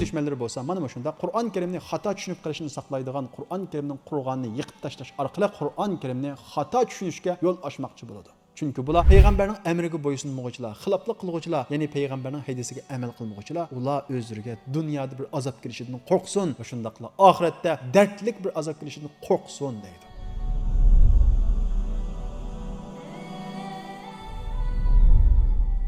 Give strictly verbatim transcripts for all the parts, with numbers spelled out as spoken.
دۈشمەنلىرى بولسا مانا مۇشۇنداق قۇرئان كەرىمنى خاتا چۈشىنىپ قېلىشىدىن ساقلايدىغان، قۇرئان كەرىمنىڭ قۇرغانىنى يېقىپ تاشلاش ئارقىلىق قۇرئان كەرىمنى خاتا چۈشىنىشكە يول ئاچماقچى بولىدۇ. چۈنكى بۇلار پەيغەمبەرنىڭ ئەمرىگە بويسۇنمىغۇچىلار، خىلاپلىق قىلغۇچىلار، يەنى پەيغەمبەرنىڭ ھەدىسىگە ئەمەل قىلمىغۇچىلار، ئۇلار ئۆزلىرىگە دۇنيادا بىر ئازاب كېلىشىدىن قورقسۇن ۋە شۇنداقلا ئاخىرەتتە دەردلىك بىر ئازاب كېلىشىدىن قورقسۇن دەيدۇ.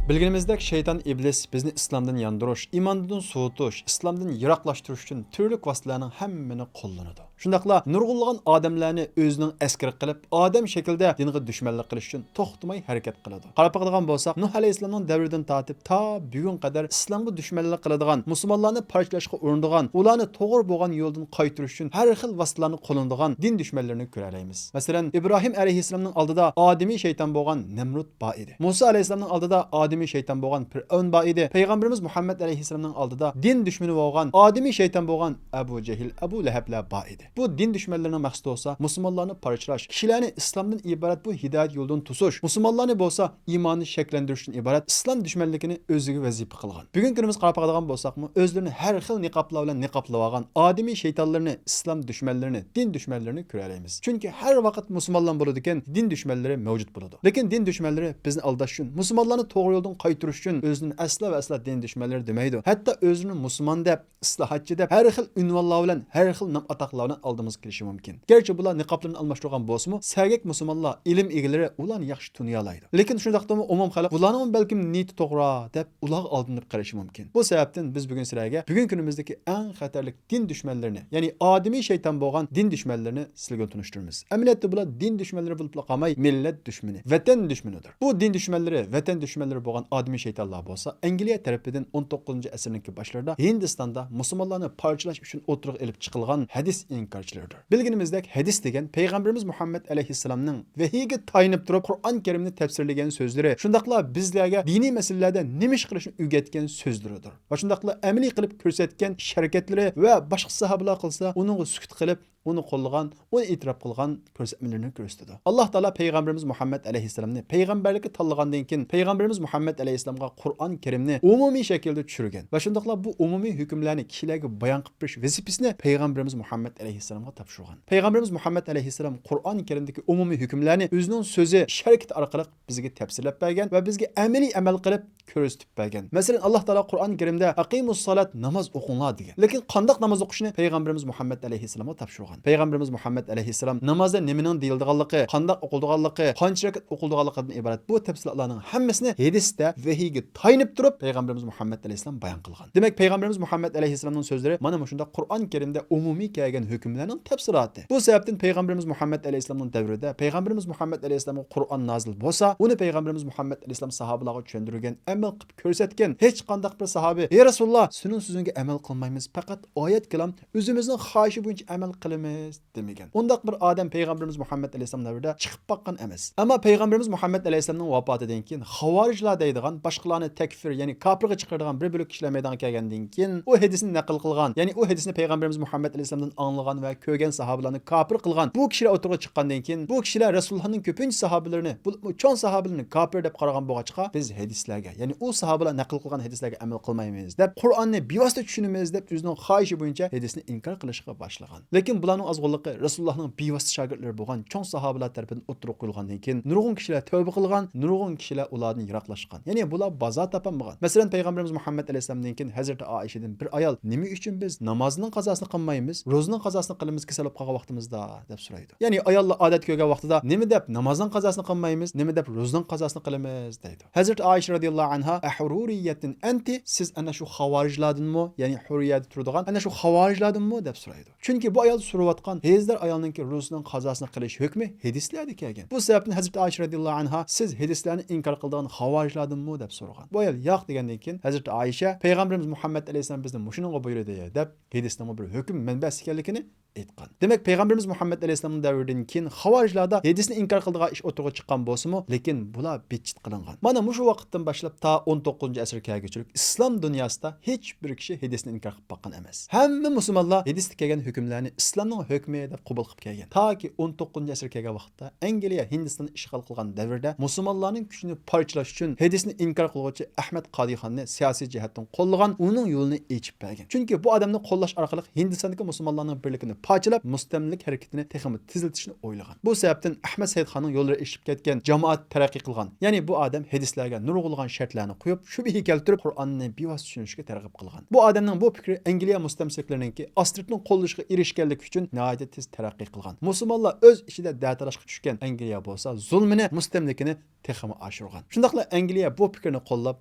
بىلگىنىمىزدەك، شەيتان ئىبلىس بىزنى ئىسلامدىن ياندۇرۇش، ئىماندىن سوۋۇتۇش، ئىسلامدىن يىراقلاشتۇرۇش ئۈچۈن تۈرلۈك ۋاسىتىلەرنىڭ ھەممىنى قوللىنىدۇ. شۇنداقلا نۇرغۇنلىغان ئادەملەرنى ئۆزىنىڭ ئەسكىرى قىلىپ، ئادەم شەكلىدە دىنغا دۈشمەنلىك قىلىش ئۈچۈن توختىماي ھەرىكەت قىلىدۇ. قاراپ باقىدىغان بولساق، نۇھ ئەلەيھىسسالامنىڭ دەۋرىدىن تارتىپ تا بۈگۈنگە قەدەر ئىسلامغا دۈشمەنلىك قىلىدىغان، مۇسۇلمانلارنى پارچىلاشقا ئۇرۇنىدىغان، ئۇلارنى توغرا بولغان يولدىن قايتۇرۇش ئۈچۈن ھەر خىل ۋاسىتىلەرنى قوللىنىدىغان دىن دۈشمەنلىرىنى كۆرەلەيمىز. مەسىلەن، ئىبراھىم ئەلەيھىسسالامنىڭ ئالدىدا ئادىمىي شەيتان بولغان نەمرۇت بار ئىدى. مۇسا ئەلەيھىسسالامنىڭ ئالدىدا ئادىمىي شەيتان بولغان پىرئەۋن بار ئىدى. پەيغەمبىرىمىز مۇھەممەد ئەلەيھىسسالامنىڭ ئالدىدا دىن دۈشمىنى بولغان، ئادىمىي شەيتان بولغان ئەبۇ جەھىل، ئەبۇ لەھەبلەر بار ئىدى. بۇ دىن دۈشمەنلىرىنىڭ مەقسىتى بولسا مۇسۇلمانلارنى پارچىلاش، كىشىلەرنى ئىسلامدىن ئىبارەت بۇ ھىدايەت يولىدىن توسۇش، مۇسۇلمانلارنى بولسا ئىماننى شەكىللەندۈرۈشتىن ئىبارەت ئىسلام دۈشمەنلىكىنى ئۆزىگە ۋەزىپە قىلغان. بۈگۈنكى كۈنىمىزگە قاراپ باقىدىغان بولساقمۇ، ئۆزلىرىنى ھەر خىل نىقابلار بىلەن نىقابلىۋالغان ئادىمىي شەيتانلىرىنى، ئىسلام دۈشمەنلىرىنى، دىن دۈشمەنلىرىنى كۆرەلەيمىز. چۈنكى ھەر ۋاقىت مۇسۇلمانلار بولىدىكەن، دىن دۈشمەنلىرى مەۋجۇت بولىدۇ. لېكىن دىن دۈشمەنلىرى بىزنى ئالداش ئۈچۈن، مۇسۇلمانلارنى توغرا يولدىن قايتۇرۇش ئۈچۈن ئۆزىنى ئەسلا ۋە ئەسلا دىن دۈشمەنلىرى دېمەيدۇ. ھەتتا ئۆزىنى مۇسۇلمان دەپ، ئىسلاھاتچى دەپ، ھەر خىل ئۇنۋانلار بىلەن، ھەر خىل نام ئاتاقلار بىلەن ئالدىمىزغا كېلىشى مۇمكىن. گەرچە بۇلار نىقابلىرىنى ئالماشتۇرغان بولسىمۇ، سەگەك مۇسۇلمانلار، ئىلىم ئىگىلىرى ئۇلارنى ياخشى تونۇيالايدۇ. لېكىن شۇنداقتىمۇ ئومۇم خەلق بۇلارنىڭمۇ بەلكىم نىيىتى توغرا دەپ ئۇلارغا ئالدىنىپ قېلىشى مۇمكىن. بۇ سەۋەبتىن بىز بۈگۈن سىلەرگە بۈگۈنكى كۈنىمىزدىكى ئەڭ خەتەرلىك دىن دۈشمەنلىرىنى، يەنى ئادىمىي شەيتان بولغان دىن دۈشمەنلىرىنى سىلەرگە تونۇشتۇرىمىز. ئەمەلىيەتتە بۇلار دىن دۈشمەنلىرى بولۇپلا قالماي، مىللەت دۈشمىنى، ۋەتەن دۈشمىنىدۇر. بۇ دىن دۈشمەنلىرى، ۋەتەن دۈشمەنلىرى بولغان ئادىمىي شەيتانلار بولسا ئەنگلىيە تەرىپىدىن ئون توققۇزىنچى ئەسىرنىڭكى باشلىرىدا ھىندىستاندا مۇسۇلمانلارنى پارچىلاش ئۈچۈن ئوتتۇرىغا ئېلىپ چىقىلغان ھەدىس ئىنكارچىلىرىدۇر. بىلگىنىمىزدەك، ھەدىس دېگەن پەيغەمبىرىمىز مۇھەممەد ئەلەيھىسسالامنىڭ ۋەھىيگە تايىنىپ تۇرۇپ قۇرئان كەرىمنى تەپسىرلىگەن سۆزلىرى، شۇنداقلا بىزلەرگە دىنىي مەسىلىلەردە نېمە ئىش قىلىشنى ئۆگەتكەن سۆزلىرىدۇر. ۋە شۇنداقلا ئەمەلىي قىلىپ كۆرسەتكەن ئىش ھەرىكەتلىرى ۋە باشقا ساھابىلەر قىلسا ئۇنىڭغا سۈكۈت قىلىپ، ئۇنى قوللىغان، ئۇنى ئېتىراپ قىلغان كۆرسەتمىلىرىنى كۆرسىتىدۇ. ئاللا تائالا پەيغەمبىرىمىز مۇھەممەد ئەلەيھىسسالامنى پەيغەمبەرلىككە تاللىغاندىن كېيىن، پەيغەمبىرىمىز مۇھەممەد ئەلەيھىسسالامغا قۇرئان كەرىمنى ئومۇمىي شەكىلدە چۈشۈرگەن ۋە شۇنداقلا بۇ ئومۇمىي ھۆكۈملەرنى كىشىلەرگە بايان قىلىپ بېرىش ۋەزىپىسىنى پەيغەمبىرىمىز مۇھەممەد ئەلەيھىسسالامغا تاپشۇرغان. پەيغەمبىرىمىز مۇھەممەد ئەلەيھىسسالام قۇرئان كەرىمدىكى ئومۇمىي ھۆكۈملەرنى ئۆزىنىڭ سۆزى، ئىش ھەرىكىتى ئارقىلىق بىزگە تەپسىرلەپ بەرگەن ۋە بىزگە ئەمەلىي ئەمەل قىلىپ كۆرسىتىپ بەرگەن. مەسىلەن، ئاللا تائالا قۇرئان كەرىمدە «ئەقىمۇسسالات»، ناماز ئوقۇڭلار دېگەن. لېكىن قانداق ناماز ئوقۇشنى پەيغەمبىرىمىز مۇھەممەد ئەلەيھىسسالامغا تاپشۇرغان. پەيغەمبىرىمىز مۇھەممەد ئەلەيھىسسالام نامازدا نېمىنىڭ دېيىلىدىغانلىقى، قانداق ئوقۇلىدىغانلىقى، قانچە رەكەت ئوقۇلىدىغانلىقىدىن ئىبارەت بۇ تەپسىلاتلارنىڭ ھەممىسىنى ھەدىستە ۋەھىيگە تايىنىپ تۇرۇپ پەيغەمبىرىمىز مۇھەممەد ئەلەيھىسسالام بايان قىلغان. دېمەك، پەيغەمبىرىمىز مۇھەممەد ئەلەيھىسسالامنىڭ سۆزلىرى مانا مۇشۇنداق قۇرئان كەرىمدە ئومۇمىي كەلگەن ھۆكۈملەرنىڭ تەپسىراتى. بۇ سەۋەبتىن پەيغەمبىرىمىز مۇھەممەد ئەلەيھىسسالامنىڭ دەۋرىدە پەيغەمبىرىمىز مۇھەممەد ئەلەيھىسسالامغا قۇرئان نازىل بولسا، ئۇنى پەيغەمبىرىمىز مۇھەممەد ئەلەيھىسسالام ساھابىلارغا چۈشەندۈرگەن، ئەمەل قىلىپ كۆرسەتكەن. ھېچقانداق بىر ساھابى، «ئەي رەسۇلۇللا، سېنىڭ سۆزۈڭگە ئەمەل قىلمايمىز، پەقەت ئايەت كالام، ئۆزىمىزنىڭ خاھىشى بويىچە ئەمەل قىلىمىز» دېمىگەن. ئۇنداق بىر ئادەم پەيغەمبىرىمىز مۇھەممەد ئەلەيھىسسالام دەۋرىدە چىقىپ باققان ئەمەس. ئەمما پەيغەمبىرىمىز مۇھەممەد ئەلەيھىسسالامنىڭ ۋاپاتىدىن كېيىن خاۋارىجلار دەيدىغان، باشقىلارنى تەكفىر، يەنى كاپىرغا چىقىرىدىغان بىر بۆلەك كىشىلەر مەيدانغا كەلگەندىن كېيىن، ئۇ ھەدىسنى نەقىل قىلغان، يەنى ئۇ ھەدىسنى پەيغەمبىرىمىز مۇھەممەد ئەلەيھىسسالامدىن ئاڭلىغان ۋە كۆرگەن ساھابىلارنى كاپىر قىلغان بۇ كىشىلەر ئوتتۇرىغا چىققاندىن كېيىن، بۇ كىشىلەر رەسۇلۇللانىڭ كۆپىنچە ساھابىلىرىنى، بولۇپمۇ چوڭ ساھابىلىرىنى كاپىر دەپ قارىغان بولغاچقا، بىز ھەدىسلەرگە، يەنى ئۇ ساھابىلار نەقىل قىلغان ھەدىسلەرگە ئەمەل قىلمايمىز دەپ، قۇرئاننى بىۋاسىتە چۈشىنىمىز دەپ، ئۆزىنىڭ خاھىشى بويىچە ھەدىسنى ئىنكار قىلىشقا باشلىغان. لېكىن بۇلارنىڭ ئازغۇنلۇقى رەسۇلۇللانىڭ بىۋاسىتە شاگىرتلىرى بولغان چوڭ ساھابىلار تەرىپىدىن ئوتتۇرىغا قويۇلغاندىن كېيىن، نۇرغۇن كىشىلەر تەۋبە قىلغان، نۇرغۇن كىشىلەر ئۇلاردىن يىراقلاشقان. يەنى بۇلار بازار تاپالمىغان. مەسىلەن، پەيغەمبىرىمىز مۇھەممەد ئەلەيھىسسالامدىن كېيىن ھەزرىتى ئائىشىدىن بىر ئايال، «نېمە ئۈچۈن بىز نامازنىڭ قازاسىنى قىلمايمىز، روزىنىڭ قازاسىنى قىلىمىز كېسەل بولۇپ قالغان ۋاقتىمىزدا؟» دەپ سورايدۇ. يەنى ئاياللار ئادەتتە كۆرگەن ۋاقتىدا، «نېمە دەپ نامازنىڭ قازاسىنى قىلمايمىز، نېمە دەپ روزىنىڭ قازاسىنى قىلىمىز؟» دەيدۇ. ھەزرىتى ئائىشە رەزىياللاھۇ ئەنھا، «ئەھۇرۇرىيەتتىن ئەنتى، سىز ئەنە شۇ خاۋارىجلاردىنمۇ، يەنى ھۇرۇرىيەدە تۇرىدىغان ئەنە شۇ خاۋارىجلاردىنمۇ؟» دەپ سورايدۇ. چۈنكى بۇ ئايال سورىۋاتقان، ھېزدار ئايالنىڭكى روزىنىڭ قازاسىنى قىلىش ھۆكمى ھەدىسلەردە كەلگەن. بۇ سەۋەبتىن ھەزرىتى ئائىشە رەزىياللاھۇ ئەنھا، «سىز ھەدىسلەرنى ئىنكار قىلىدىغان خاۋارىجلاردىنمۇ؟» دەپ سورىغان. بۇ ئايال، «ياق» دېگەندىن كېيىن، ھەزرىتى ئائىشە، «پەيغەمبىرىمىز مۇھەممەد ئەلەيھىسسالام بىزنى مۇشۇنىڭغا بۇيرۇدى» دەپ، ھەدىسنىڭمۇ بىر ھۆكۈم مەنبەسى ئىكەنلىكىنى ئېيتقان. دېمەك، پەيغەمبىرىمىز مۇھەممەد ئەلەيھىسسالامنىڭ دەۋرىدىن كېيىن خاۋارىجلاردا ھەدىسنى ئىنكار قىلىدىغان ئىش ئوتتۇرىغا چىققان بولسىمۇ، لېكىن بۇلار بىتچىت قىلىنغان. مانا مۇشۇ ۋاقىتتىن باشلاپ تا ئون توققۇزىنچى ئەسىرگە كەلگۈچىلىك ئىسلام دۇنياسىدا ھېچ بىر كىشى ھەدىسنى ئىنكار قىلىپ باققان ئەمەس. ھەممە مۇسۇلمانلار ھەدىستە كەلگەن ھۆكۈملەرنى ئىسلامنىڭ ھۆكمى دەپ قوبۇل قىلىپ كەلگەن. تاكى ئون توققۇزىنچى ئەسىرگە كەلگەن ۋاقىتتا ئەنگلىيە ھىندىستاننى ئىشغال قىلغان دەۋردە مۇسۇلمانلارنىڭ كۈچىنى پارچىلاش ئۈچۈن ھەدىسنى ئىنكار قىلغۇچى ئەھمەد قادىخاننى سىياسىي جەھەتتىن قوللىغان، ئۇنىڭ يولىنى ئېچىپ بەرگەن. چۈنكى بۇ ئادەمنى قوللاش ئارقىلىق ھىندىستاندىكى مۇسۇلمانلارنىڭ بىرلىكىنى پارچىلاپ، مۇستەملىكە ھەرىكىتىنى تېخىمۇ تېزلىتىشنى ئويلىغان. بۇ سەۋەبتىن ئەھمەد سەئىدخاننىڭ يوللىرى ئېشىپ كەتكەن، جامائەت تەرەققىي قىلغان. يەنى بۇ ئادەم ھەدىسلەرگە نۇرغۇنلىغان شەرتلەرنى قويۇپ، شۈبھە كەلتۈرۈپ، قۇرئاننى بىۋاسىتە چۈشىنىشكە تەرغىب قىلغان. بۇ ئادەمنىڭ بۇ پىكرى ئەنگلىيە مۇستەملىكىلىرىنىڭكى ئاسترىتنىڭ قوللىشىغا ئېرىشكەنلىكى ئۈچۈن ناھايىتى تېز تەرەققىي قىلغان. مۇسۇلمانلار ئۆز ئىچىدە دەتالاشقا چۈشكەن، ئەنگلىيە بولسا زۇلمىنى، مۇستەملىكىنى تېخىمۇ ئاشۇرغان. شۇنداقلا ئەنگلىيە بۇ پىكىرنى قوللاپ،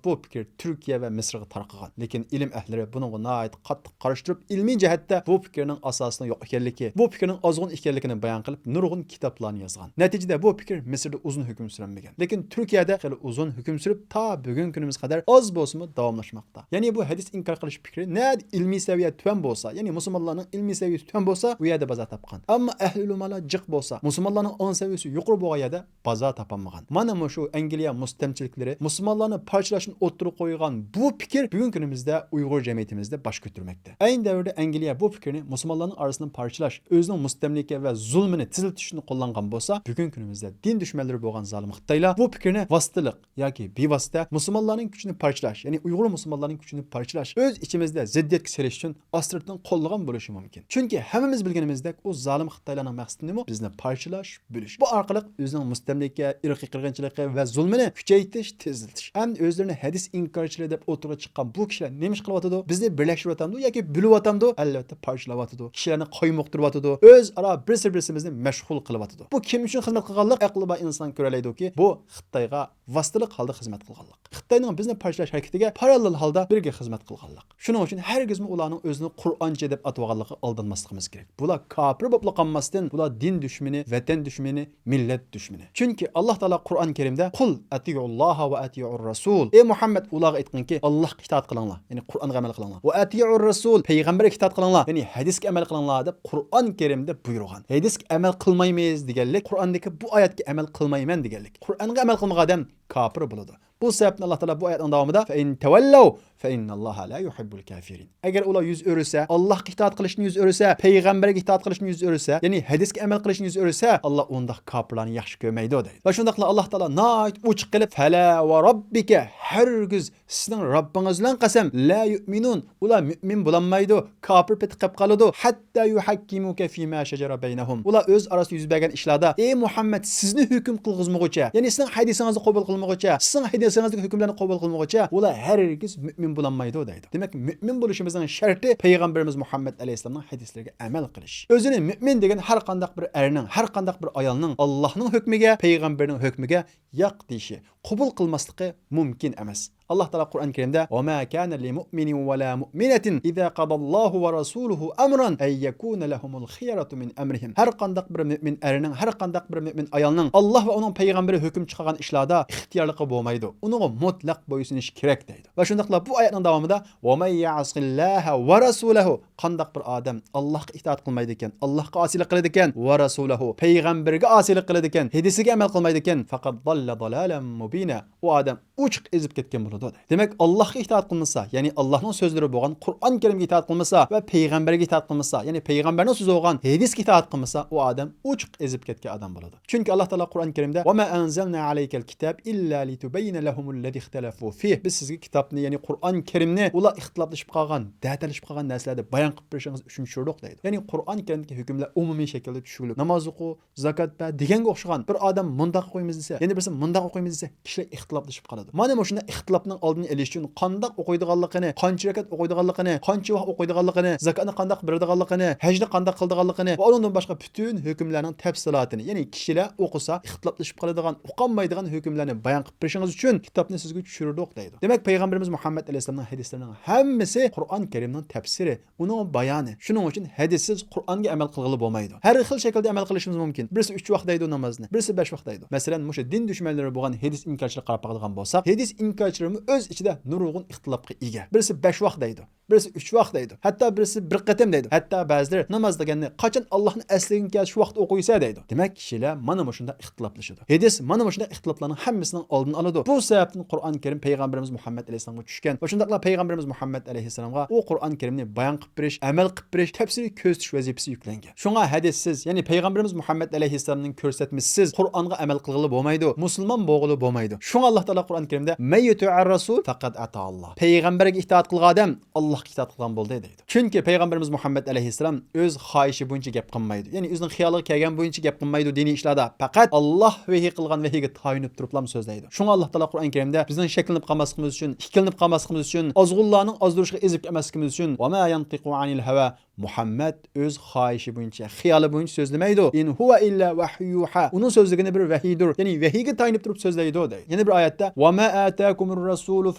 بۇ پىكىر تۈركىيە ۋە مىسىرغا تارقىغان. لېكىن ئىلىم ئەھلىلىرى بۇنىڭغا ناھايىتى قاتتىق قارشى تۇرۇپ، ئىلمىي جەھەتتە بۇ پىكىرنىڭ ئاساسىنىڭ يوق ئىكەنلىكى، بۇ پىكىرنىڭ ئازغۇن ئىكەنلىكىنى بايان قىلىپ، نۇرغۇن كىتابلارنى يازغان. نەتىجىدە بۇ پىكىر مىسىردا ئۇزۇن ھۆكۈم سۈرەلمىگەن. لېكىن تۈركىيەدە خېلى ئۇزۇن ھۆكۈم سۈرۈپ، تا بۈگۈنكى كۈنىمىزگە قەدەر ئاز بولسىمۇ داۋاملاشماقتا. يەنى بۇ ھەدىس ئىنكار قىلىش پىكرى نەدە ئىلمىي سەۋىيە تۆۋەن بولسا، يەنى مۇسۇلمانلارنىڭ ئىلمىي سەۋىيىسى تۆۋەن بولسا، ئۇ يەردە بازار تاپقان. ئەمما ئەھلى ئۆلىمالار جىق بولسا، مۇسۇلمانلارنىڭ ئاڭ سەۋىيىسى يۇقىرى بولغان يەردە بازار تاپالمىغان. مانا مۇشۇ ئەنگلىيە مۇستەملىكىلىرى مۇسۇلمانلارنى پارچىلاشنى ئوتتۇرىغا قويغان بۇ پىكىر بۈگۈنكى كۈنىمىزدە ئۇيغۇر جەمئىيىتىمىزدە باش كۆتۈرمەكتە. ئەينى دەۋردە ئەنگلىيە بۇ پىكىرنى مۇسۇلمانلارنىڭ ئارىسىنى پارچىلاش، ئۆزىنىڭ مۇستەملىكە ۋە زۇلمىنى تېزلىتىش ئۈچۈن قوللانغان بولسا، بۈگۈنكى كۈنىمىزدە دىن دۈشمەنلىرى بولغان زالىم خىتايلار بۇ پىكىرنى ۋاسىتىلىق ياكى بىۋاسىتە مۇسۇلمانلارنىڭ كۈچىنى پارچىلاش، يەنى ئۇيغۇر مۇسۇلمانلارنىڭ كۈچىنى پارچىلاش، ئۆز ئىچىمىزدە زىددىيەتكە سېلىش ئۈچۈن ئاسترىتنى قوللىغان بولۇشى مۇمكىن. چۈنكى ھەممىمىز بىلگىنىمىزدەك، ئۇ زالىم خىتايلارنىڭ مەقسىتى نېمە؟ بىزنى پارچىلاش، بۆلۈش. بۇ ئارقىلىق ئۆزىنىڭ مۇستەملىكە، ئىرقىي قىرغىنچىلىقى ۋە زۇلمىنى كۈچەيتىش، تېزلىتىش. ئەمدى ئۆزلىرىنى ھەدىس ئىنكارچىلىرى دەپ ئوتتۇرىغا چىققان بۇ كىشىلەر نېمە ئىش قىلىۋاتىدۇ؟ بىزنى بىرلەشتۈرۈۋاتامدۇ ياكى بۆلۈۋاتامدۇ؟ ئەلۋەتتە، پارچىلاۋاتىدۇ. كىشىلەرنى قايمۇقتۇرۇۋاتىدۇ. ئۆزئارا بىرسى-بىرسىمىزنى مەشغۇل قىلىۋاتىدۇ. بۇ كىم ئۈچۈن خىزمەت قىلغانلىق؟ ئەقلى بار ئىنسان كۆرەلەيدۇكى، بۇ خىتايغا ۋاسىتىلىك ھالدا خىزمەت قىلغانلىق. خىتاينىڭ بىزنى پارچىلاش ھەرىكىتىگە پاراللېل ھالدا بىرگە خىزمەت قىلغانلىق. شۇنىڭ ئۈچۈن ھەرگىزمۇ ئۇلارنىڭ ئۆزىنى قۇرئانچى دەپ ئاتىۋالغانلىقىغا ئالدانماسلىقىمىز كېرەك. بۇلار كاپىر بولۇپلا قالماستىن، بۇلار دىن دۈشمىنى، ۋەتەن دۈشمىنى، مىللەت دۈشمىنى. چۈنكى ئاللاھ تائالا قۇرئان كەرىمدە، «قۇل ئەتىئۇللاھا ۋە ئەتىئۇر رەسۇل»، ئەي مۇھەممەد، ئۇلارغا ئېيتقىنكى، ئاللاھقا ئىتائەت قىلىڭلار، يەنى قۇرئانغا ئەمەل قىلىڭلار. «ۋە ئەتىئۇر رەسۇل»، پەيغەمبەرگە ئىتائەت قىلىڭلار، يەنى ھەدىسكە ئەمەل قىلىڭلار، دەپ قۇرئان كەرىمدە بۇيرۇغان. ھەدىسكە ئەمەل قىلمايمىز دېگەنلىك، قۇرئاندىكى بۇ ئايەتكە ئەمەل قىلمايمەن دېگەنلىك. قۇرئانغا ئەمەل قىلمىغان ئادەم كاپىر بولىدۇ. بۇ سەۋەبتىن ئاللاھ تائالا بۇ ئايەتنىڭ داۋامىدا، «فَإِن تَوَلَّوْا فَإِنَّ اللَّهَ لَا يُحِبُّ الْكَافِرِينَ». ئەگەر ئۇلار يۈز ئۆرۈسە، ئاللاھقا ئىتائەت قىلىشتىن يۈز ئۆرۈسە، پەيغەمبەرگە ئىتائەت قىلىشتىن يۈز ئۆرۈسە، يەنى ھەدىسكە ئەمەل قىلىشتىن يۈز ئۆرۈسە، ئاللاھ ئۇنداق كاپىرلارنى ياخشى كۆرمەيدۇ، دەيدۇ. ۋە شۇنداقلا ئاللاھ تائالا ناھايىتى ئوچۇق قىلىپ، «فَلَا وَرَبِّكَ»، ھەرگىز سىزنىڭ رەببىڭىز بىلەن قەسەم، «لَا يُؤْمِنُونَ»، ئۇلار مۆمىن بولالمايدۇ، كاپىر پېتى قېلىپ قالىدۇ. «حَتَّى يُحَكِّمُوكَ فِيمَا شَجَرَ بَيْنَهُمْ». ئۇلار ئۆز ئارىسىدا يۈز بەرگەن ئىشلاردا، ئەي مۇھەممەد، سىزنى ھۆكۈم قىلغۇزمىغۇچە، يەنى سىزنىڭ ھەدىسىڭىزنى قوبۇل قىلمىغۇچە، سىزنىڭ ھەدىسىڭىزدىكى ھۆكۈملەرنى قوبۇل قىلمىغۇچە، ئۇلار ھەرگىز مۆمىن بولالمايدۇ، دەيدۇ. دېمەك، مۆمىن بولۇشىمىزنىڭ شەرتى پەيغەمبىرىمىز مۇھەممەد ئەلەيھىسسالامنىڭ ھەدىسلىرىگە ئەمەل قىلىش. ئۆزىنى مۆمىن دېگەن ھەر قانداق بىر ئەرنىڭ، ھەر قانداق بىر ئايالنىڭ ئاللاھنىڭ ھۆكمىگە، پەيغەمبىرنىڭ ھۆكمىگە ياق دېيىشى، قوبۇل قىلماسلىقى مۇمكىن ئەمەس. ئاللاھ تائالا قۇرئان كەرىمدە، «وَمَا كَانَ لِمُؤْمِنٍ وَلَا مُؤْمِنَةٍ إِذَا قَضَى اللَّهُ وَرَسُولُهُ أَمْرًا أَنْ يَكُونَ لَهُمُ الْخِيَرَةُ مِنْ أَمْرِهِمْ». ھەر قانداق بىر مۆمىن ئەرنىڭ، ھەر قانداق بىر مۆمىن ئايالنىڭ ئاللاھ ۋە ئۇنىڭ پەيغەمبىرى ھۆكۈم چىقارغان ئىشلاردا ئىختىيارلىقى بولمايدۇ. ئۇنىڭغا مۇتلەق بويسۇنۇش كېرەك، دەيدۇ. ۋە شۇنداقلا بۇ ئايەتنىڭ داۋامىدا، «وَمَنْ يَعْصِ اللَّهَ وَرَسُولَهُ»، قانداق بىر ئادەم ئاللاھقا ئىتائەت قىلمايدىكەن، ئاللاھقا ئاسىيلىق قىلىدىكەن، «وَرَسُولَهُ»، پەيغەمبىرگە ئاسىيلىق قىلىدىكەن، ھەدىسىگە ئەمەل قىلمايدىكەن، «فَقَدْ ضَلَّ ضَلَالًا مُبِينًا»، ئۇ ئادەم ئوچۇق ئېزىپ كەتكەن بولىدۇ، دەيدۇ. دېمەك، ئاللاھقا ئىتائەت قىلمىسا، يەنى ئاللاھنىڭ سۆزلىرى بولغان قۇرئان كەرىمگە ئىتائەت قىلمىسا ۋە پەيغەمبەرگە ئىتائەت قىلمىسا، يەنى پەيغەمبەرنىڭ سۆزى بولغان ھەدىسكە ئىتائەت قىلمىسا، ئۇ ئادەم ئوچۇق ئېزىپ كەتكەن ئادەم بولىدۇ. چۈنكى ئاللاھ تائالا قۇرئان كەرىمدە، «وَمَا أَنْزَلْنَا عَلَيْكَ الْكِتَابَ إِلَّا لِتُبَيِّنَ لَهُمُ الَّذِي اخْتَلَفُوا فِيهِ». بىز سىزگە كىتابنى، يەنى قۇرئان كەرىمنى، ئۇلار ئىختىلاپلىشىپ قالغان، دەتەلىشىپ قالغان نەرسىلەردە بايان قىلىپ بېرىشىڭىز ئۈچۈن چۈشۈردۇق، دەيدۇ. يەنى قۇرئان كەرىمدىكى ھۆكۈملەر ئومۇمىي شەكىلدە چۈشۈرۈلۈپ، ناماز ئوقۇ، زاكات بەر دېگەنگە ئوخشىغان، بىر ئادەم مۇنداق ئوقۇيمىز دېسە، يەنە بىرسى مۇنداق ئوقۇيمىز دېسە، كىشىلەر ئىختىلاپلىشىپ قالىدۇ. مانا مۇشۇنداق ئىختىلاپنىڭ ئالدىنى ئېلىش ئۈچۈن قانداق ئوقۇيدىغانلىقىنى، قانچە رەكەت ئوقۇيدىغانلىقىنى، قانچە ۋاق ئوقۇيدىغانلىقىنى، زاكاتنى قانداق بېرىدىغانلىقىنى، ھەجنى قانداق قىلىدىغانلىقىنى ۋە ئۇنىڭدىن باشقا پۈتۈن ھۆكۈملەرنىڭ تەپسىلاتىنى، يەنى كىشىلەر ئوقۇسا ئىختىلاپلىشىپ قالىدىغان، ئۇقالمايدىغان ھۆكۈملەرنى بايان قىلىپ بېرىشىڭىز ئۈچۈن كىتابنى سىزگە چۈشۈردۇق، دەيدۇ. دېمەك، پەيغەمبىرىمىز مۇھەممەد ئەلەيھىسسالامنىڭ ھەدىسلىرىنىڭ ھەممىسى قۇرئان كەرىمنىڭ تەپسىرى، ئۇنىڭ بايانى. شۇنىڭ ئۈچۈن ھەدىسسىز قۇرئانغا ئەمەل قىلغىلى بولمايدۇ. ھەر خىل شەكىلدە ئەمەل قىلىشىمىز مۇمكىن. بىرسى ئۈچ ۋاق دەيدۇ نامازنى، بىرسى بەش ۋاق دەيدۇ. مەسىلەن، مۇشۇ دىن دۈشمەنلىرى بولغان ھەدىس ئىنكارچىلىققا قاراپ باقىدىغان بولساق، ھەدىس ئىنكارچىلىرىمۇ ئۆز ئىچىدە نۇرغۇن ئىختىلاپقا ئىگە. بىرسى بەش ۋاق دەيدۇ، بىرسى ئۈچ ۋاق دەيدۇ، ھەتتا بىرسى بىر قېتىم دەيدۇ. ھەتتا بەزىلىرى ناماز دېگەننى قاچان ئاللاھنى ئەسلىگىڭ كەلسە شۇ ۋاقىتتا ئوقۇيسەن دەيدۇ. دېمەك، كىشىلەر مانا مۇشۇنداق ئىختىلاپلىشىدۇ. ھەدىس مانا مۇشۇنداق ئىختىلاپلارنىڭ ھەممىسىنىڭ ئالدىنى ئالىدۇ. بۇ سەۋەبتىن قۇرئان كەرىم پەيغەمبىرىمىز مۇھەممەد ئەلەيھىسسالامغا چۈشكەن ۋە شۇنداقلا پەيغەمبىرىمىز مۇھەممەد ئەلەيھىسسالامغا ئۇ قۇرئان كەرىمنى بايان قىلىپ بېرىش ئەمەل قىلىپ بېرىش، تەپسىلىي كۆرسىتىش ۋەزىپىسى يۈكلەنگەن. شۇڭا ھەدىسسىز، يەنى پەيغەمبىرىمىز مۇھەممەد ئەلەيھىسسالامنىڭ كۆرسەتمىسىز قۇرئانغا ئەمەل قىلغىلى بولمايدۇ، مۇسۇلمان بولغىلى بولمايدۇ. شۇڭا ئاللا تائالا قۇرئان كەرىمدە، مەن يۇتىئىر رەسۇل فەقەد ئەتائاللا، پەيغەمبەرگە ئىتائەت قىلغان ئادەم ئاللاھقا ئىتائەت قىلغان بولدى، دەيدۇ. چۈنكى پەيغەمبىرىمىز مۇھەممەد ئەلەيھىسسالام ئۆز خاھىشى بويىچە گەپ قىلمايدۇ. يەنى ئۆزىنىڭ خىيالىغا كەلگەن بويىچە گەپ قىلمايدۇ دىنىي ئىشلاردا. پەقەت ئاللا ۋەھىي قىلغان ۋەھىيگە تايىنىپ تۇرۇپلا سۆزلەيدۇ. شۇڭا ئاللا تائالا قۇرئان كەرىمدە بىزنىڭ شەكلىنىپ قالماسلىقىمىز ئۈچۈن، ئىككىلىنىپ قالماسلىقىمىز ئۈچۈن، ئازغۇنلارنىڭ ئازدۇرۇشىغا ئېزىپ كەتمەسلىكىمىز ئۈچۈن، ۋە ما يەنتىقۇ ئەنىل ھەۋا، مۇھەممەد ئۆز خاھىشى بويىچە، خىيالى بويىچە سۆزلىمەيدۇ. ئىن ھۇۋە ئىللا ۋەھيۇ يۇھا. ئۇنىڭ سۆزلىگىنى بىر ۋەھىيدۇر. يەنى ۋەھىيگە تايىنىپ تۇرۇپ سۆزلەيدۇ، دەيدۇ. يەنە بىر ئايەتتە، ۋە ما ئاتاكۇمۇر رەسۇلۇ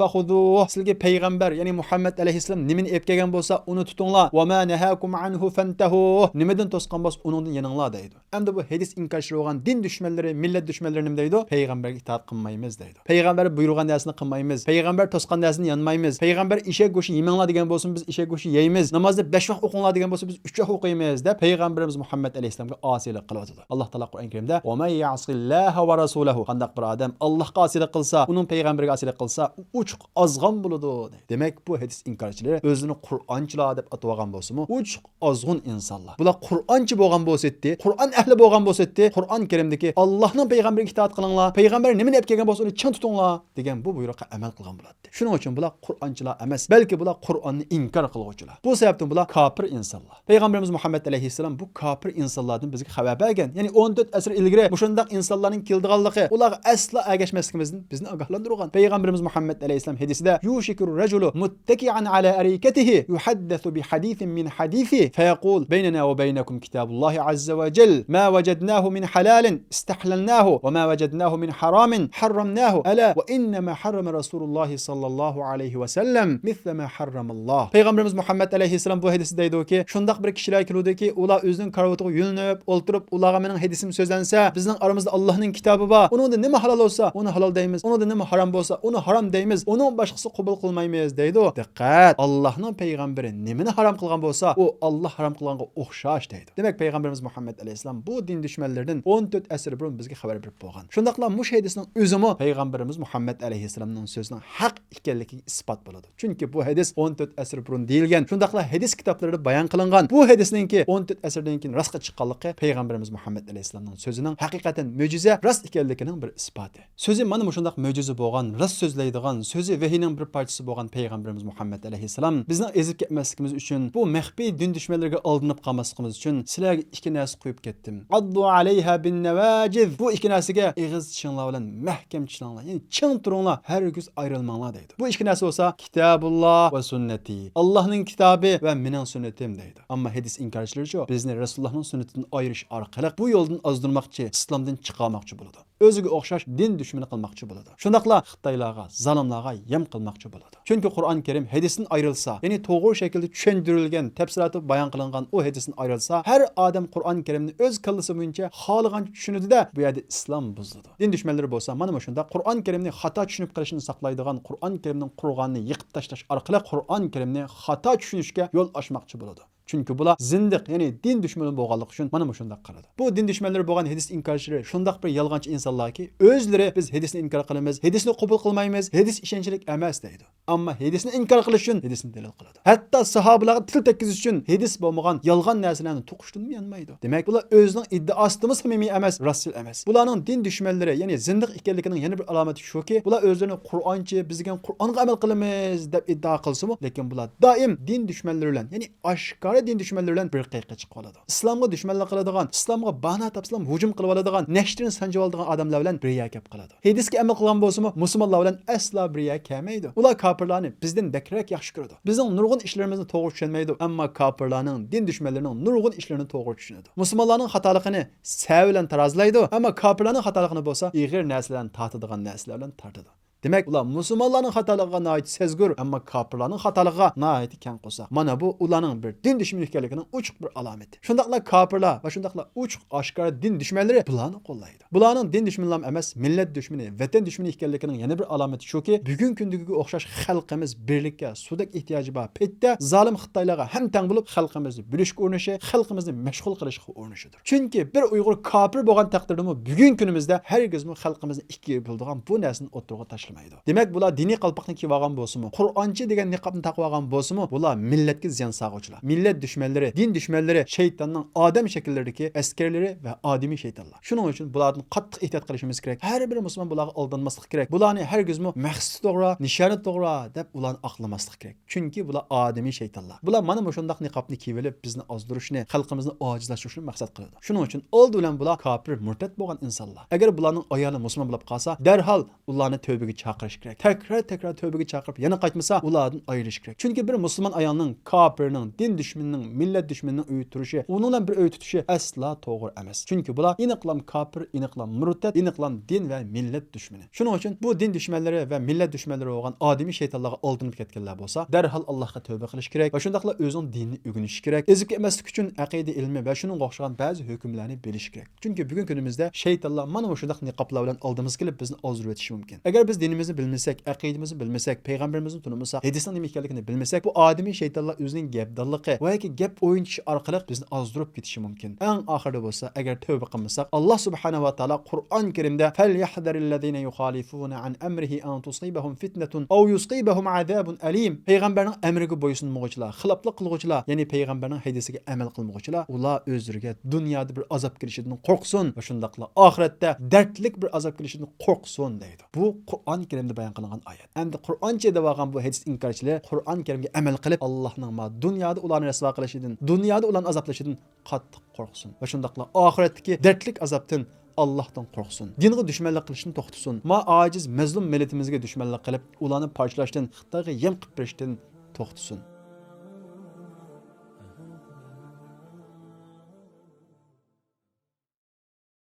فەخۇزۇھ. سىلەرگە پەيغەمبەر، يەنى مۇھەممەد ئەلەيھىسسالام نېمىنى ئېلىپ كەلگەن بولسا، ئۇنى تۇتۇڭلار. ۋە ما نەھاكۇم ئەنھۇ فەنتەھۇ. نېمىدىن توسقان بولسا، ئۇنىڭدىن يېنىڭلار، دەيدۇ. ئەمدى بۇ ھەدىس ئىنكارچىلىرى بولغان دىن دۈشمەنلىرى، مىللەت دۈشمەنلىرى نېمە دەيدۇ؟ پەيغەمبەرگە ئىتائەت قىلمايمىز، دەيدۇ. پەيغەمبەر بۇيرۇغان نەرسىنى قىلمايمىز. پەيغەمبەر توسقان نەرسىنى يانمايمىز. پەيغەمبەر ئېشەك گۆشى يېمەڭلار دېگەن بولسىمۇ، بىز ئېشەك گۆشى يەيمىز. نامازنى بەش ۋاق ئوقۇڭلار دېگەن بولسا، بىز ئۈچ ۋاق ئوقۇيمىز، دەپ پەيغەمبىرىمىز مۇھەممەد ئەلەيھىسسالامغا ئاسىيلىق قىلىۋاتىدۇ. ئاللا تائالا قۇرئان كەرىمدە، ۋە مەن يەسىللاھە ۋە رەسۇلەھۇ. قانداق بىر ئادەم ئاللاھقا ئاسىيلىق قىلسا، ئۇنىڭ پەيغەمبىرىگە ئاسىيلىق قىلسا، ئۇ ئوچۇق ئازغان بولىدۇ، دەيدۇ. دېمەك، بۇ ھەدىس ئىنكارچىلىرى ئۆزلىرىنى قۇرئانچىلار دەپ ئاتىۋالغان بولسىمۇ، ئوچۇق ئازغۇن ئىنسانلار. بۇلار قۇرئانچى بولغان بولسىدى، قۇرئان ئەھلى بولغان بولسىدى، قۇرئان كەرىمدىكى، ئاللاھنىڭ پەيغەمبىرىگە ئىتائەت قىلىڭلار، پەيغەمبەر نېمىنى ئەپ كەلگەن بولسا، ئۇنى چىڭ تۇتۇڭلار، دېگەن بۇ بۇيرۇققا ئەمەل قىلغان بولاتتى. شۇنىڭ ئۈچۈن بۇلار قۇرئانچىلار ئەمەس، بەلكى بۇلار قۇرئاننى ئىنكار قىلغۇچىلار. بۇ سەۋەبتىن بۇلار كاپىر ئىنسانلار. پەيغەمبىرىمىز مۇھەممەد ئەلەيھىسسالام بۇ كاپىر ئىنسانلاردىن بىزگە خەۋەر بەرگەن. يەنى ئون تۆت ئەسىر ئىلگىرى مۇشۇنداق ئىنسانلارنىڭ كېلىدىغانلىقى، ئۇلارغا ئەسلا ئەگەشمەسلىكىمىزدىن بىزنى ئاگاھلاندۇرغان. پەيغەمبىرىمىز مۇھەممەد ئەلەيھىسسالام ھەدىسىدە، يۇشىكۇر رەجۇلۇ مۇتتەكىئەن ئەلا ئەرىكەتىھى يۇھەددەسۇ بىھەدىسىن مىن ھەدىسى فەيەقۇل، بەينەنا ۋە بەينەكۇم كىتابۇللاھى ئەززە ۋە جەل، ما ۋەجەدناھۇ مىن ھەلالىن ئىستەھلەلناھۇ ۋە ما ۋەجەدناھۇ مىن ھارامىن ھەررەمناھۇ، ئەلا ۋە ئىننەما ھەررەمە رەسۇلۇللاھى ساللاللاھۇ ئەلەيھى ۋە سەللەم مىسلە ما ھەررەمەللاھ. پەيغەمبىرىمىز مۇھەممەد ئەلەيھىسسالام بۇ ھەدىستە دەيدۇكى، شۇنداق بىر كىشىلەر كېلىدۇكى، ئۇلار ئۆزىنىڭ كارىۋىتىغا يۆلىنىپ ئولتۇرۇپ، ئۇلارغا مېنىڭ ھەدىسىم سۆزلەنسە، بىزنىڭ ئارىمىزدا ئاللاھنىڭ كىتابى بار، ئۇنىڭدا نېمە ھالال بولسا، ئۇنى ھالال دەيمىز، ئۇنىڭدا نېمە ھارام بولسا، ئۇنى ھارام دەيمىز، ئۇنىڭ باشقىسى قوبۇل قىلمايمىز، دەيدۇ. دىققەت! ئاللاھنىڭ پەيغەمبىرى نېمىنى ھارام قىلغان بولسا، ئۇ ئاللاھ ھارام قىلغانغا ئوخشاش، دەيدۇ. دېمەك، پەيغەمبىرىمىز مۇھەممەد ئەلەيھىسسالام بۇ دىن دۈشمەنلىرىدىن ئون تۆت ئەسىر بۇرۇن بىزگە خەۋەر بېرىپ بولغان. شۇنداقلا مۇشۇ ھەدىسنىڭ ئۆزىمۇ پەيغەمبىرىمىز مۇھەممەد ئەلەيھىسسالامنىڭ سۆزىنىڭ ھەق ئىكەنلىكىگە ئىسپات بولىدۇ. چۈنكى بۇ ھەدىس ئون تۆت ئەسىر بۇرۇن دېيىلگەن، شۇنداقلا ھەدىس كىتابلىرىدا بايان قىلىنغان بۇ ھەدىسنىڭكى ئون تۆت ئەسىردىن كېيىن راستقا چىققانلىقى پەيغەمبىرىمىز مۇھەممەد ئەلەيھىسسالامنىڭ سۆزىنىڭ ھەقىقەتەن مۆجىزە، راست ئىكەنلىكىنىڭ بىر ئىسپاتى. سۆزى مانا مۇشۇنداق مۆجىزە بولغان، راست سۆزلەيدىغان، سۆزى ۋەھىينىڭ بىر پارچىسى بولغان پەيغەمبىرىمىز مۇھەممەد ئەلەيھىسسالام بىزنىڭ ئېزىپ كەتمەسلىكىمىز ئۈچۈن، بۇ مەخپىي دىن دۈشمەنلىرىگە ئالدىنىپ قالماسلىقىمىز ئۈچۈن سىلەرگە ئىككى نەرسە قويۇپ كەتتىم. ئەددۇ ئەلەيھا بىن نەۋاجىز. بۇ ئىككى نەرسىگە ئېغىز چىشىڭلار بىلەن مەھكەم چىشلىڭلار. يەنى چىڭ تۇرۇڭلار، ھەرگىز ئايرىلماڭلار، دەيدۇ. بۇ ئىككى نەرسە بولسا، كىتابۇللا ۋە سۈننەتى. ئاللاھنىڭ كىتابى ۋە مېنىڭ سۈننىتىم، دەيدۇ. ئەمما ھەدىس ئىنكارچىلىرىچۇ، بىزنى رەسۇلۇللاھنىڭ سۈننىتىدىن ئايرىش ئارقىلىق بۇ يولدىن ئازدۇرماقچى، ئىسلامدىن چىقارماقچى بولىدۇ. ئۆزىگە ئوخشاش دىن دۈشمىنى قىلماقچى بولىدۇ. شۇنداقلا خىتايلارغا، زالىملارغا يەم قىلماقچى بولىدۇ. چۈنكى قۇرئان كەرىم ھەدىستىن ئايرىلسا، يەنى توغرا شەكىلدە چۈشەندۈرۈلگەن، تەپسىلاتى بايان قىلىنغان ئۇ ھەدىستىن ئايرىلسا، ھەر ئادەم قۇرئان كەرىمنى ئۆز كاللىسى بويىچە خالىغانچە چۈشىنىدۇ-دە، بۇ يەردە ئىسلام بۇزۇلىدۇ. دىن دۈشمەنلىرى بولسا مانا مۇشۇنداق قۇرئان كەرىمنى خاتا چۈشىنىپ قېلىشىنى ساقلايدىغان، قۇرئان كەرىمنىڭ قۇرغانىنى يېقىپ تاشلاش ئارقىلىق قۇرئان كەرىمنى خاتا چۈشىنىشكە يول ئاچماقچى بولىدۇ. چۈنكى بۇلار زىندىق، يەنى دىن دۈشمىنى بولغانلىقى ئۈچۈن مانا مۇشۇنداق قىلىدۇ. بۇ دىن دۈشمەنلىرى بولغان ھەدىس ئىنكارچىلىرى شۇنداق بىر يالغانچى ئىنسانلاركى، ئۆزلىرى بىز ھەدىسنى ئىنكار قىلىمىز، ھەدىسنى قوبۇل قىلمايمىز، ھەدىس ئىشەنچلىك ئەمەس دەيدۇ. ئەمما ھەدىسنى ئىنكار قىلىش ئۈچۈن ھەدىسنى دەلىل قىلىدۇ. ھەتتا ساھابىلارغا تىل تەگكۈزۈش ئۈچۈن ھەدىس بولمىغان يالغان نەرسىلەرنى توقۇشتىنمۇ يانمايدۇ. دېمەك، بۇلار ئۆزىنىڭ ئىددىئاسىدىمۇ سەمىمىي ئەمەس، راستچىل ئەمەس. بۇلارنىڭ دىن دۈشمەنلىرى، يەنى زىندىق ئىكەنلىكىنىڭ يەنە بىر ئالامىتى شۇكى، بۇلار ئۆزلىرىنى قۇرئانچى، بىز دېگەن قۇرئانغا ئەمەل قىلىمىز دەپ ئىددىئا قىلسىمۇ، لېكىن بۇلار دائىم دىن دۈشمەنلىرى بىلەن، يەنى ئاشكارا دىن دۈشمەنلىرى بىلەن بىر قېيىققا چىقىۋالىدۇ. ئىسلامغا دۈشمەنلىك قىلىدىغان، ئىسلامغا بانا تاپسىلا ھۇجۇم قىلىۋالىدىغان، نەشتىرىنى سانجىۋالىدىغان ئادەملەر بىلەن بىر يەرگە كەپ قالىدۇ. ھەدىسكە ئەمەل قىلغان بولسىمۇ، مۇسۇلمانلار بىلەن ئەسلا بىر يەرگە كەلمەيدۇ. ئۇلار كاپىرلارنى بىزدىن بەكرەك ياخشى كۆرىدۇ. بىزنىڭ نۇرغۇن ئىشلىرىمىزنى توغرا چۈشەنمەيدۇ، ئەمما كاپىرلارنىڭ، دىن دۈشمەنلىرىنىڭ نۇرغۇن ئىشلىرىنى توغرا چۈشىنىدۇ. مۇسۇلمانلارنىڭ خاتالىقىنى سەۋ بىلەن تارازىلايدۇ، ئەمما كاپىرلارنىڭ خاتالىقىنى بولسا ئېغىر نەرسىلەرنى تارتىدىغان نەرسىلەر بىلەن تارتىدۇ. دېمەك، ئۇلار مۇسۇلمانلارنىڭ خاتالىقىغا ناھايىتى سەزگۈر، ئەمما كاپىرلارنىڭ خاتالىقىغا ناھايىتى كەڭ قورساق. مانا بۇ ئۇلارنىڭ بىر دىن دۈشمىنى ئىكەنلىكىنىڭ ئوچۇق بىر ئالامىتى. شۇنداقلا كاپىرلار ۋە شۇنداقلا ئوچۇق ئاشكارا دىن دۈشمەنلىرى بۇلارنى قوللايدۇ. بۇلارنىڭ دىن دۈشمىنىلا ئەمەس، مىللەت دۈشمىنى، ۋەتەن دۈشمىنى ئىكەنلىكىنىڭ يەنە بىر ئالامىتى شۇكى، بۈگۈنكى كۈندىكىگە ئوخشاش خەلقىمىز بىرلىككە، سۇدەك ئېھتىياجى بار پېتتە زالىم خىتايلارغا ھەمتەڭ بولۇپ، خەلقىمىزنى بۆلۈشكە ئۇرۇنۇشى، خەلقىمىزنى مەشغۇل قىلىشقا ئۇرۇنۇشىدۇر. چۈنكى بىر ئۇيغۇر كاپىر بولغان تەقدىردىمۇ، بۈگۈنكى كۈنىمىزدە ھەرگىزمۇ خەلقىمىزنى ئىككىگە بۆلىدىغان بۇ نەرسىنى ئوتتۇرىغا تاشلىمايدۇ. ئوخشىمايدۇ. دېمەك، بۇلار دىنىي قالپاقنى كىيىۋالغان بولسىمۇ، قۇرئانچى دېگەن نىقابنى تاقىۋالغان بولسىمۇ، بۇلار مىللەتكە زىيان سالغۇچىلار، مىللەت دۈشمەنلىرى، دىن دۈشمەنلىرى، شەيتاننىڭ ئادەم شەكىللىرىدىكى ئەسكەرلىرى ۋە ئادىمىي شەيتانلار. شۇنىڭ ئۈچۈن بۇلاردىن قاتتىق ئېھتىيات قىلىشىمىز كېرەك. ھەر بىر مۇسۇلمان بۇلارغا ئالدانماسلىق كېرەك. بۇلارنى ھەرگىزمۇ مەقسىتى توغرا، نىشانى توغرا دەپ ئۇلارنى ئاقلىماسلىق كېرەك. چۈنكى بۇلار ئادىمىي شەيتانلار. بۇلار مانا مۇشۇنداق نىقابنى كىيىۋېلىپ، بىزنى ئازدۇرۇشنى، خەلقىمىزنى ئاجىزلاشتۇرۇشنى مەقسەت قىلىدۇ. شۇنىڭ ئۈچۈن ئالدى بىلەن بۇلار كاپىر، مۇرتەت بولغان ئىنسانلار. ئەگەر بۇلارنىڭ ئايالى مۇسۇلمان بولۇپ قالسا، دەرھال ئۇلارنى تۆبىگە چاقىرىش كېرەك. تەكرار، تەكرار تۆبىگە چاقىرىپ، يەنە قايتمىسا، ئۇلاردىن ئايرىلىش كېرەك. چۈنكى بىر مۇسۇلمان ئايالنىڭ كاپىرنىڭ، دىن دۈشمىنىنىڭ، مىللەت دۈشمىنىنىڭ ئۆيدە تۇرۇشى، ئۇنىڭ بىلەن بىر ئۆيدە تۇتۇشى ئەسلا توغرا ئەمەس. چۈنكى بۇلار ئېنىقلام كاپىر، ئېنىقلام مۇرتەت، ئېنىقلام دىن ۋە مىللەت دۈشمىنى. شۇنىڭ ئۈچۈن بۇ دىن دۈشمەنلىرى ۋە مىللەت دۈشمەنلىرى بولغان ئادىمىي شەيتانلارغا ئالدىنىپ كەتكەنلەر بولسا، دەرھال ئاللاھقا تەۋبە قىلىش كېرەك ۋە شۇنداقلا ئۆزىنىڭ دىنىنى ئۆگىنىشى كېرەك. ئېزىپ كەتمەسلىك ئۈچۈن ئەقىدە ئىلمى ۋە شۇنىڭغا ئوخشىغان بەزى ھۆكۈملەرنى بىلىشى كېرەك. چۈنكى بۈگۈنكى كۈنىمىزدە شەيتانلار مانا مۇشۇنداق نىقابلار بىلەن ئالدىمىزغا كېلىپ، بىزنى ئازدۇرۇۋېتىشى مۇمكىن. ئەگەر بىز دىنىمىزنى بىلمىسەك، ئەقىدىمىزنى بىلمىسەك، پەيغەمبىرىمىزنى تونۇمىساق، ھەدىسنىڭ نېمە ئىكەنلىكىنى بىلمىسەك، بۇ ئادىمىي شەيتانلار ئۆزىنىڭ گەپدانلىقى ۋە ياكى گەپ ئوينىتىشى ئارقىلىق بىزنى ئازدۇرۇپ كېتىشى مۇمكىن. ئەڭ ئاخىرىدا بولسا، ئەگەر تەۋبە قىلمىساق، ئاللا سۇبھانەھۇ ۋە تائالا قۇرئان كەرىمدە، فَلْيَحْذَرِ الَّذِينَ يُخَالِفُونَ عَنْ أَمْرِهِ أَنْ تُصِيبَهُمْ فِتْنَةٌ أَوْ يُصِيبَهُمْ عَذَابٌ أَلِيمٌ. پەيغەمبەرنىڭ ئەمرىگە بويسۇنمىغۇچىلار، خىلاپلىق قىلغۇچىلار، يەنى پەيغەمبەرنىڭ ھەدىسىگە ئەمەل قىلمىغۇچىلار، ئۇلار ئۆزلىرىگە دۇنيادا بىر ئازاب كېلىشىدىن قورقسۇن ۋە شۇنداقلا ئاخىرەتتە دەردلىك بىر ئازاب كېلىشىدىن قورقسۇن دەيدۇ. بۇ قۇرئان كەرىمدە بايان قىلىنغان ئايەت. ئەمدى قۇرئانچى دەۋالغان بۇ ھەدىس ئىنكارچىلىرى قۇرئان كەرىمگە ئەمەل قىلىپ، ئاللاھنىڭ ما دۇنيادا ئۇلارنى رەسۋا قىلىشىدىن، دۇنيادا ئۇلارنى ئازابلىشىدىن قاتتىق قورقسۇن ۋە شۇنداقلا ئاخىرەتتىكى دەردلىك ئازابتىن ئاللاھتىن قورقسۇن. دىنغا دۈشمەنلىك قىلىشتىن توختىسۇن. ما ئاجىز، مەزلۇم مىللىتىمىزگە دۈشمەنلىك قىلىپ، ئۇلارنى پارچىلاشتىن، خىتايغا يەم قىلىپ بېرىشتىن توختىسۇن.